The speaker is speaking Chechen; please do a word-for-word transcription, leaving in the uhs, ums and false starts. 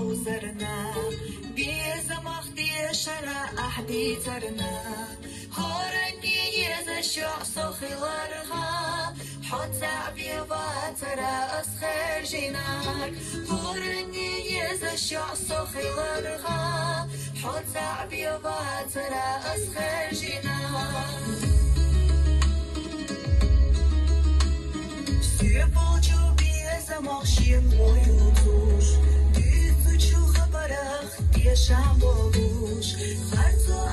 Узарна, безамах дешара ахьдийцарна, хӀоранна еза шоӀ со хиларха, хьо цаӀ бе вацара ас хержинаг. ХӀоранна еза шоӀ со хиларха, хьо цаӀ бе вацара ас хержинаг. Сепол чу безамах шен лоюцуш, дуьйцучу хабарах тешам болуш, харцо